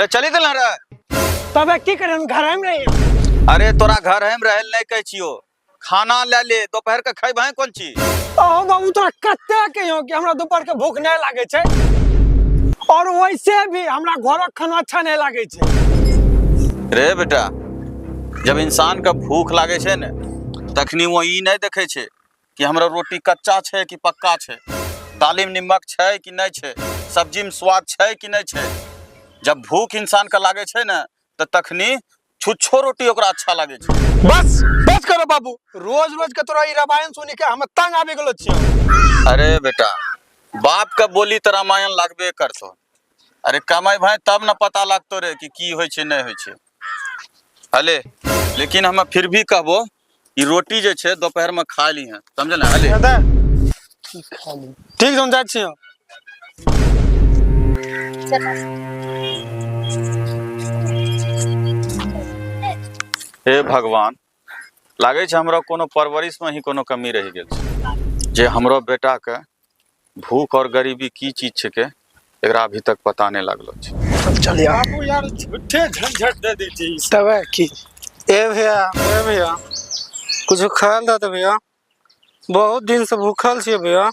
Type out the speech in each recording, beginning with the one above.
अरे चली गेल रे। तबे की करे, हम घर में रहियो। अरे तोरा घर में रहल नहीं कहै छियो, खाना ले ले, दोपहर के खैबे कोन चीज? ओ बाबू तोरा कते कहियो कि हमरा दोपहर के भूख नहीं लागे छै, और वैसे भी हमरा घरक खाना अच्छा नहीं लागे छै। रे बेटा, जब इंसान के भूख लागे छै ने तखनी वो ई नहीं देखे छै कि हमरा रोटी कच्चा छै कि पक्का छै, दाली में नमक छै कि नहीं छै, सब्जी में स्वाद छै कि नहीं छै। जब भूख इंसान के लागे छै ने तो तखनी छुच्छो रोटी ओकरा अच्छा लागे छै। बस बस करो बाबू, रोज रोज के तोरा ई रामायण सुनी के हम तंग आबि गेलो छियो। अरे बेटा, बाप के बोली तो रामायण लागबे करतो। अरे कमाई भाई तब न पता लागतो रे कि की होइ छै नहीं होइ छै। अले लेकिन हम फिर भी कहबो ई रोटी जे छै दोपहर में खा ली है, समझल ना? अले दादा ठीक हम जाइ छियो। हे भगवान, लागे छै हमरा कोनो परवरिश में ही कोनो कमी रहि गेल छै, जे हमरो बेटा के भूख और गरीबी की चीज छिके एकरा अभी तक पता नहीं लागलो छै। चल यार बाबू यार झूठे झंझट दे दै छै ई सब। तबे की? ए भैया, ए भैया, कुछ खायल दे भैया, बहुत दिन से भूखल छियै भैया।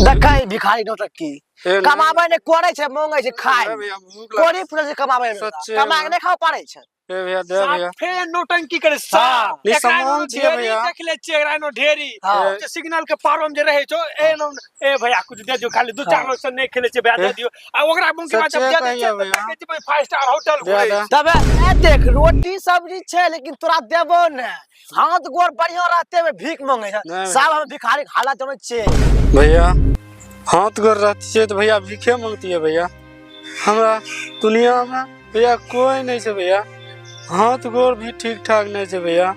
देखै भिखारी नौटंकी कमाबै नहि करै छै, मांगै छै खाय। भैया भूख लागल। कोरी फुलै छै कमाबै मे। सच्चे कमा के नहि खाव पारै छै। ए भैया दे भैया। फेर नौटंकी करे साफ। नहीं, एकरा सामान एनो छियै ढेरी भैया। देख ले छियै, एकरा एनो ढेरी। हाँ। जे सिग्नल के पारो में जे रहै छौ, ए नो, ए भैया कुछ दे दियो, खाली दू चार लोग से नहीं खेले छियै भैया, दे दियो। आ ओकरा मुंह के बाद जब सच्चे दे दै कहिया छियै, तऽ भैया। देखै छियै 5 स्टार होटल दे घुरै दे। छै। तबे ए देख रोटी सब्जी छै, लेकिन तोरा देबो ने। हाथ गोर बढ़िया रहते हुए भीख मांगे छै। नहीं। सब हम भिखारी के हालत जानै छियै। भैया हाथ गोर रहते तऽ भैया भीखे मांगतियै भैया। हमरा दुनिया में भैया कोई नहीं छै भैया, हाथ गोर भी ठीक ठाक नहीं छै भैया।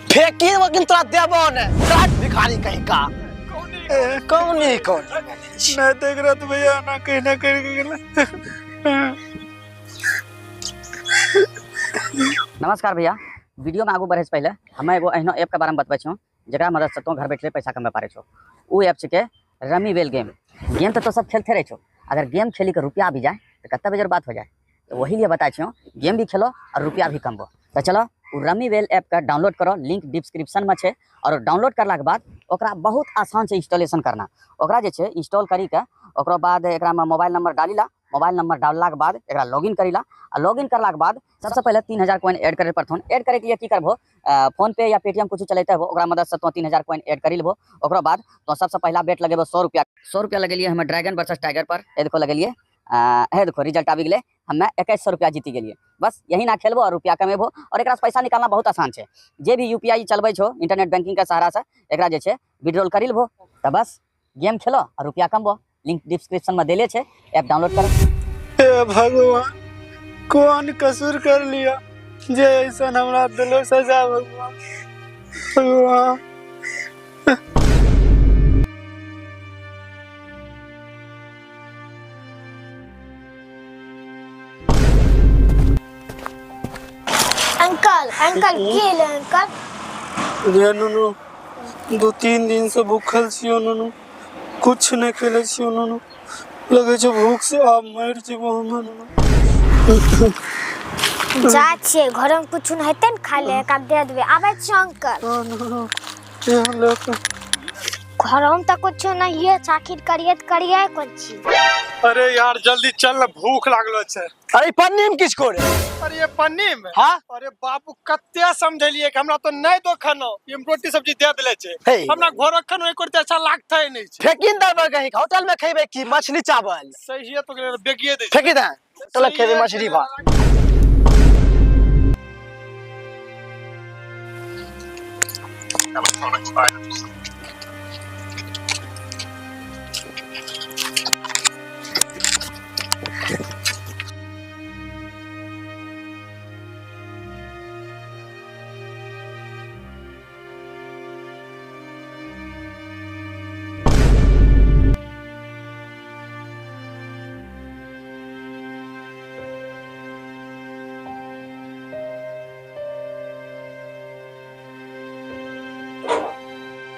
फेंकी लेकिन तोरा देबो ने। काट भिखारी कहीं का। कौनी कौनी। नहीं देख रहा तो भैया ना कहीं ना कहीं गेलै। नमस्कार भैया, वीडियो में आगू बढ़े से पहले हमें एगो एहनो ऐप के बारे में बतबै छौ जकरा मदद से तो घर बैठले पैसा कमे पारे छौ। उ ऐप छिकै रमी वेल गेम। गेम तो सब खेलते रहे छौ, अगर गेम खेली के रुपया भी जाए तो कत्ते बेजोड़ बात हो जाए। तो वही लिए बताए छौ, गेम भी खेलो और रुपया भी कमबो। तो चलो उ रमी वेल ऐप के डाउनलोड करो, लिंक डिस्क्रिप्शन में छै। और डाउनलोड करला के बाद ओकरा बहुत आसान छै इंस्टॉलेशन करना। ओकरा जे छै इंस्टॉल करी के ओकरो बाद एकरा में मोबाइल नंबर डालीला, मोबाइल नंबर डालला के बाद एकरा लॉगिन करीला। आ लॉगिन करला के बाद सबसे पहले 3000 कॉइन ऐड करे पड़थुन। ऐड करे के लिए की करबो, फोन पे या पेटीएम कुछ चलैते हो, ओकरा मदद से तो 3000 कॉइन ऐड करी लेबो। ओकरो बाद तो सबसे पहला बेट लगेबो 100 रुपया। 100 रुपया लगेलिए हमें ड्रैगन वर्सेस टाइगर पर। ए देखो लगेलिए, हे देखो रिजल्ट आबि गेलै, हमें 2100 रुपया जीती गेलिए। बस यही ना खेलबो और रुपया कमेबो। और एकरा से पैसा निकालना बहुत आसान छै। जे भी यूपीआई चलबै छौ इंटरनेट बैंकिंग के सहारा से एकरा जे छै विड्रॉल करी लेबो। तऽ बस गेम खेलो और रुपया कमबो। लिंक डिस्क्रिप्शन में देले छै, ऐप डाउनलोड करो। हे भगवान, कौन कसूर कर लिया जे ऐसा हमरा दिलो सजा। भगवान भगवान। अंकल, अंकल की एलै अंकल? रे नुनू, 2-3 दिन से भूखल छियो नुनू, कुछ नहीं खेले छियो नुनू, लगे छै भूख से आब मरि जेबो हम नुनू। जा छियै घर में कुछ नहीं हेतै ने खाय ले, एकरा दे देबै। आबै छियै अंकल। हाँ, नुनू, यहाँ लऽ कऽ। घर में तऽ कुछ नहीं है, आखिर करिए तऽ करिए कोन चीज। अरे यार जल्दी चल ना, भूख लागलो छै। अरे पन्नी में किछ करे? अरे ये पन्नी में? हाँ? अरे बाबू कते समझेलिए कि हमरा तो नहीं दो खाना, ये रोटी सब्जी दे देले छै। हे। हमरा घरक खाना एको रत्ती अच्छा लागते नहीं छै। फेंकी ने देबै कहीं, होटल में खेबै की मछली चावल? सही है तो बेगिए दे छै। फेंकी दे, चलो खेबै मछली भात।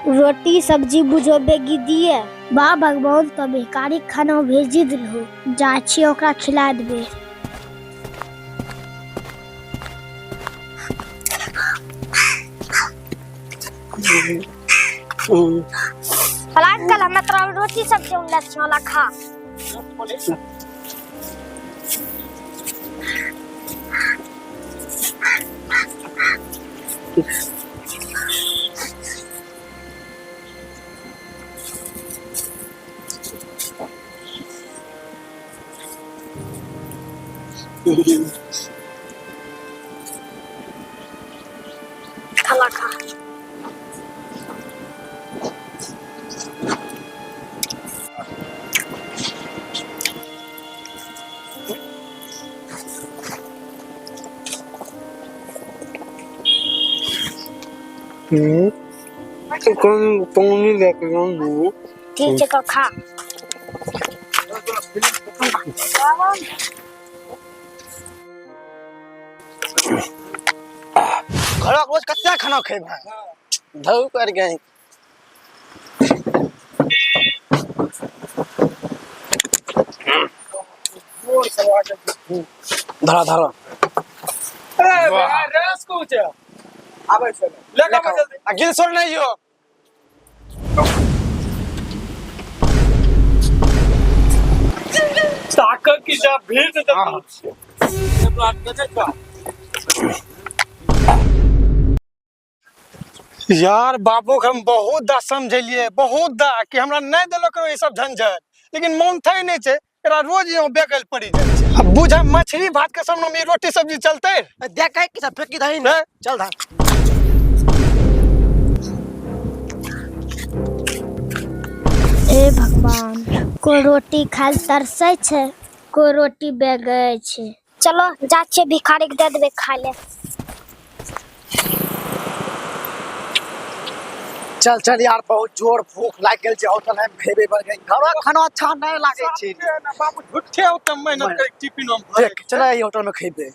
रोटी सब्जी बुझो बेगी दिए। वाह भगवान, तो भिखारी खाना भेजी दिलहो, जा छी ओकरा खिला देबे। चल अंकल, हमे तोरा रोटी सब्जी उनले छियो, ला खा। खाना खा। कौन पानी लेके आऊं? ठीक छै, तो खा। घरक रोज कते खाना खेबै, धौ कर गए। धरा धरा। अरे रेस को छै। आबै छै। ले के आबै जल्दी। आ गिल छोड़ नहीं हो। ताकत की जा भीड़ से जब यार बाबू के हम बहुत दा समझेलिए, बहुत दा कि हमरा नहीं देलो करो ये सब झंझट, लेकिन मन थे नहीं छै, एकरा रोज यहाँ बेकल पड़ी जाइ छै। अब बुझा मछली भात के सामने में रोटी सब्जी चलते। देख कि सब फेंकी दही ने। हैं? चल धान। हे भगवान, कोई रोटी खाय लए तरसै छै, कोई रोटी बेगै छै। चलो जा छियै भिखारी के दे देबै खाय ले। चल चल यार, बहुत जोर भूख लागि गेल छै, होटल में खेबे पर गई। घरक खाना अच्छा नहीं लागे छै। बाबू झूठे होते मेहनत करे टिफिन में भरे। देख, चल ई होटल में खेबे।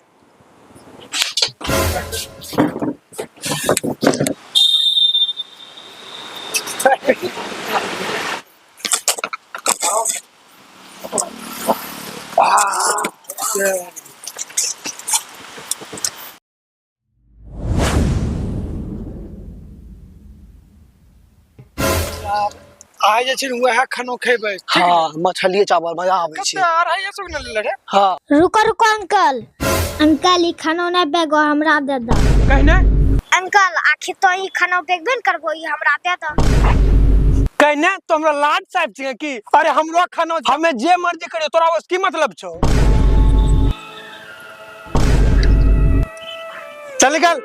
आइ जे छै ने वएह खानो खेबै। हाँ, मछली चावल मजा आबै छै। कते 250 के ने लेले रे? हाँ। रुको रुको अंकल, अंकल ई खाना नहि बेगो, हमरा दे दो। कहने? अंकल आखिर तो ई खाना बेगबे ने करबो, ई हमरा दे दो। कहने तो हमरा लाड साहब छियै की? अरे हमरो खाना हमें जे मर्जी करियो, तोरा ओस की मतलब छौ? चल निकल।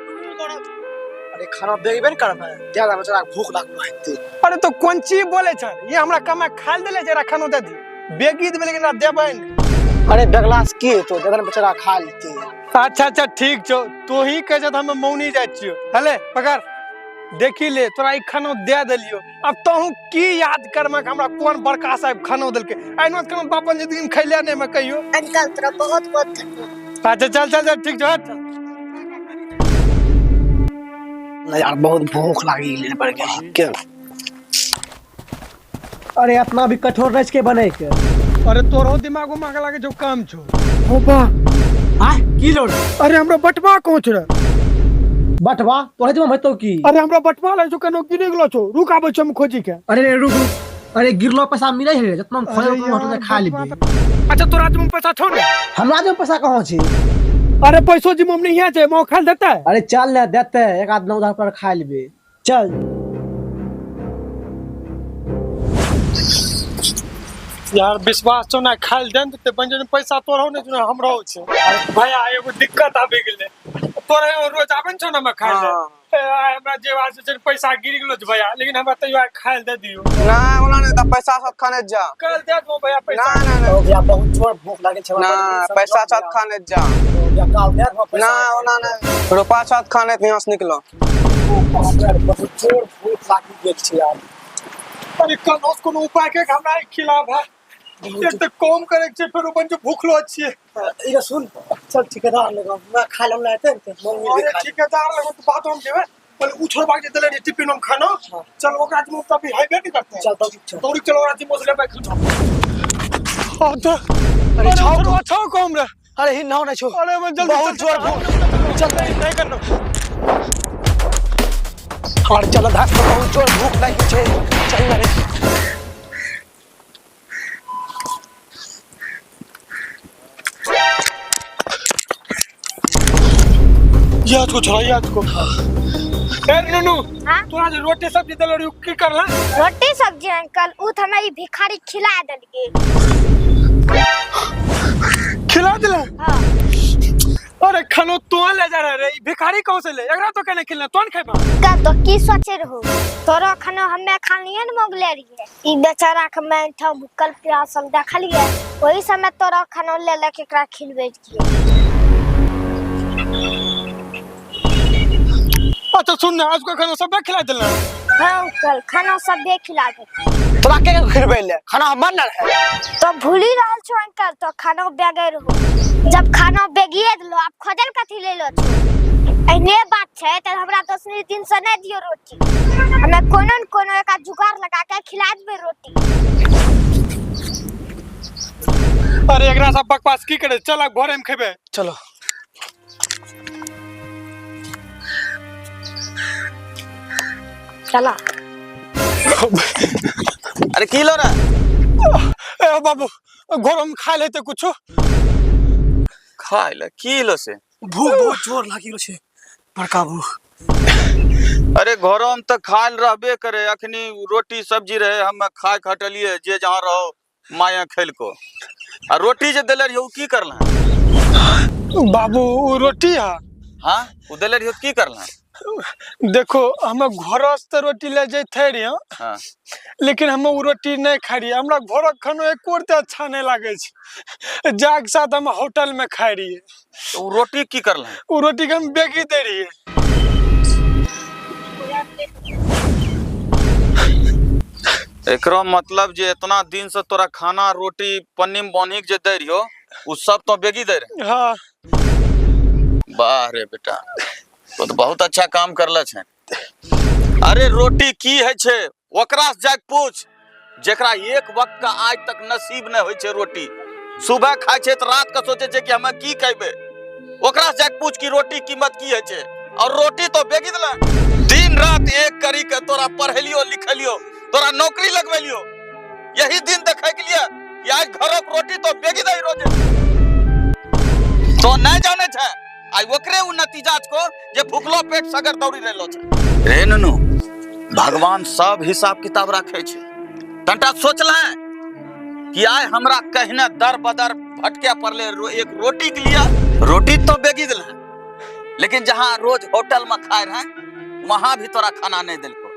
अरे खाना बेगबे ने करबै, दे दे, बेचारा के भूख लागलो हेतै। अरे तो कोन चीज बोले छ? ये हमरा कमा खाल देले छै, एकरा खानो दे दी। बेगी देबै लेकिन एकरा देबै नै। अरे बेगला से की हेतौ, दे दे ने बेचारा खा लेतै। अच्छा अच्छा ठीक छौ, तू ही कहै छ त हम मौनी जाइ छियौ। हले पकड़, देखी ले तोरा ई खानो दे देलियो। अब तोहू की याद करमक हमरा कोन बड़का साहब खानो देलकै? एहनो खानो बापन जिंदगी में खैले नै हम कहियो। अंकल तोरा बहुत बहुत धन्यवाद। अच्छा चल चल चल ठीक छौ, हट। नहीं यार बहुत भूख लागी गेलै पर के। अरे अपना भी कठोर रच के बने के। अरे तोरो दिमाग उमाग लागे जो काम छौ। होपा आ की लोड़? अरे हमरा बटवा कोच रे। बटवा तोरे जमा हेतौ की? अरे हमरा बटवा लागे छौ कनो गिर गेलो छौ, रुक आबै छौ हम खोजी के। अरे रे रुक रुक, अरे गिरलो पैसा मिलै है रे, जितना हम खोजे अरे उतना होटल में यार, खा बटवा लेबे। त- अच्छा तोरा जमा पैसा छौ ने? हमरा जमा पैसा कहाँ छै? अरे पैसो जमा नहीं है छै, मौ खा देतै? अरे चल ने देतै, एक आध नौ उधार पर खा लेबे, चल। यार विश्वास छौ ना, खाइल देन ते बंजन पैसा तोरो नै छौ हमरो छै। भैया एगो दिक्कत आबि गेलै, तोरे रोज आबै छौ ने हम खाइल ले। आइ हमरा जेबा से छै पैसा गिर गेलो छै भैया, लेकिन हमरा तैयो आइ खाइल दे दियो। ना ओना नहीं त पैसा सब खाने जा। कल दे दो भैया पैसा। ना ना ना। ओ भैया बहुत जोर भूख लागल छै ना पैसा साथ खाने जा। ओ भैया काल दे दो पैसा। ना ओना ना, रुपा साथ खाने त यहाँ से निकलो। बहुत जोर भूख लागि गेल छै यार। अरे कल दोस्त कोनो उपाय के हमरा खिलाफ है, एक तो कम करे के छै, फेर अपन जो भूखलो छियै। इरा सुन, चल ठेकेदार लग हमरा खाय ले हेतै ने त मम्मी अरे खा। ठेकेदार लग तो बात हम जेबै, पहिले उ छोड़बा के देले रे टिफिन हम खाना। चल ओकरा जिम्मा त अभी हेबे नहीं करते। चल दौड़ चल। दौड़ चल ओकरा जिम्मा से लेबै खाना। हां तो अरे छाव अरे छाव कम रे। अरे ही नाव नहीं छो। अरे मैं जल्दी बहुत चल, जोर चल, भूख। चल, नहीं, नहीं करना। और चल धास पर बहुत जोर भूख लागि छै, चल ना रे। याद को छोड़ा, याद को। ए नुनू। हाँ? तोरा जे रोटी सब्जी देलो रही, उ की करला? रोटी सब्जी अंकल, उ त हमरा ई भिखारी खिला देलकै। खिला दिला? हाँ। अरे खानो तो ले जा रहा रे, ई भिखारी कौन से ले? एकरा तो केने खिलना, तोन खेबा? कल तो की सोचे रहो? तोरो खानो हमे खानिए न मोगले रहिए, ई बेचारा के मैं ठा भूखल प्यासल देखलिए, वही समय तोरो खानो ले लेके एकरा खिलबे किए। अच्छा सुन ना, आज को खाना सब खिला दिला? हाँ अंकल, खाना सब खिला दे। तोरा के के खिलबै ले? खाना हमर न रहे। तो भूली रहल छो अंकल, तो खाना बेगैर हो। जब खाना बेगिए दिलो, आप खोजल कथी ले लो छो? एहने बात छै त हमरा दोसरी दिन से नहीं दियो रोटी, हमे कोनो न कोनो एक जुगाड़ लगा के खिला देबै रोटी। अरे एकरा सब बकवास की करे, चल अब घरे में खेबे। चलो। चला। अरे की लो रे? ए बाबू, घर में खा लेते कुछो। खाय ले की लो से? भूख बहुत जोर लागि छै, बड़का भूख। अरे घरों में तो खायल रहबे करे, अखनी रोटी सब्जी रहे, हम खाय खटलिए, जे जहाँ रहो माया खेल को। आ रोटी जे देले रहियो, उ की करला? बाबू, उ रोटी है। हाँ, उ देले रहियो, की करला? देखो, हम घर से रोटी ले जैते रहियो। हाँ। लेकिन हम उ रोटी नहीं खाई रहिए, हमरा घरक खानो एको रत्ती अच्छा नहीं लागे छै, जाके साथ हम होटल में खाई रहिए। तो उ रोटी की करला? उ रोटी के हम बेगी दे रहिए। एकरो मतलब जे इतना दिन से तोरा खाना रोटी पन्नी में बान्ही के जे दे रहियो, उ सब तो बेगी दे रहे? हाँ। वाह रे बेटा, तो बहुत अच्छा काम करले छै। अरे रोटी की है छै ओकरा से जाके पूछ, जेकरा एक वक्त का आज तक नसीब नहीं होय छै रोटी, सुबह खाय छै तो रात का सोचे छै कि हमें की खेबे, ओकरा से जाके पूछ कि रोटी कीमत की है छै। और रोटी तो बेगी दिला, दिन रात एक करी के तोरा पढ़ेलियो लिखेलियो, तोरा नौकरी लगवेलियो, यही दिन देखे के लिए कि आज घरक रोटी तो बेगी दे रोजे। तो नहीं जाने छै आई ओकरे उ नतीजा को जे भूखलो पेट सगर दौड़ी रहलो छै। रे नुनू, भगवान सब हिसाब किताब राखे छै, तंटा सोचला कि आय हमरा कहने दर बदर भटके पड़ले एक रोटी के लिए, रोटी तो बेगी दिल, लेकिन जहाँ रोज होटल में खाए रहे वहां भी तोरा खाना नहीं दिलको,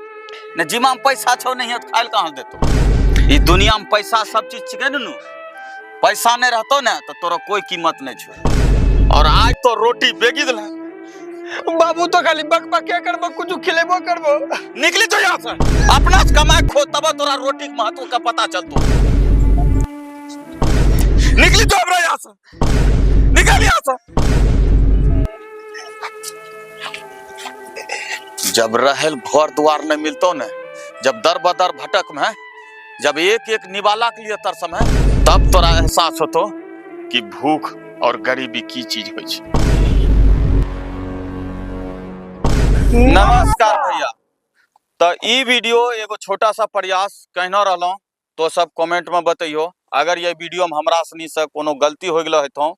ने जिमा में पैसा छो नहीं तो खाए कहाँ देतो। ई दुनिया में पैसा सब चीज छिकै नुनू, पैसा नहीं रहतो ने तो तोरा कोई कीमत नहीं छो। और आज तो रोटी बेगी दिल। बाबू तो खाली बक बक के करबो, कुछ खिलेबो करबो। निकली तो यहाँ से, अपना से कमाए खो तब तोरा रोटी के महत्व का पता चलतो। निकली तो हमरा यहाँ से, निकल यहाँ से। जब रहल घर द्वार नहीं मिलतो ने, जब दर बदर भटक में, जब एक एक निवाला के लिए तरसम है, तब तोरा एहसास होतो कि भूख और गरीबी की चीज होय छै। नमस्कार भैया, तो ई वीडियो एगो छोटा सा प्रयास कहना रहलहुँ, तो सब कमेंट में बतैयो। अगर ये वीडियो में हमरा सनी से कोनो गलती हो गेलो हेतौ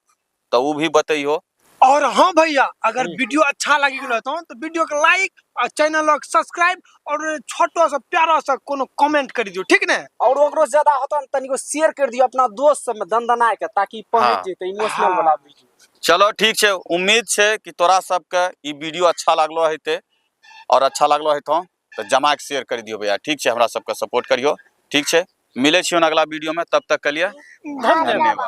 तो उ भी बतैयो। और हाँ भैया, अगर वीडियो अच्छा लगी गेलो हेतौ तो वीडियो के लाइक और चैनल के सब्सक्राइब और छोटो सा प्यारा सा कोनो कमेंट कर दियो, ठीक ने? और ओकरो ज्यादा होता न तनिको शेयर कर दियो अपना दोस्त सब में दनदना के, ताकि पहुंच जेते इमोशनल वाला वीडियो। चलो ठीक छै, उम्मीद छै कि तोरा सबके ई वीडियो अच्छा लागलो हेतै, और अच्छा लागलो हेतौ तो जमा के शेयर कर दियो भैया, ठीक छै? हमरा सबके सपोर्ट करियो, ठीक छै? मिलै छियौ अगला वीडियो में, तब तक के लिए धन्यवाद। धन्यवाद।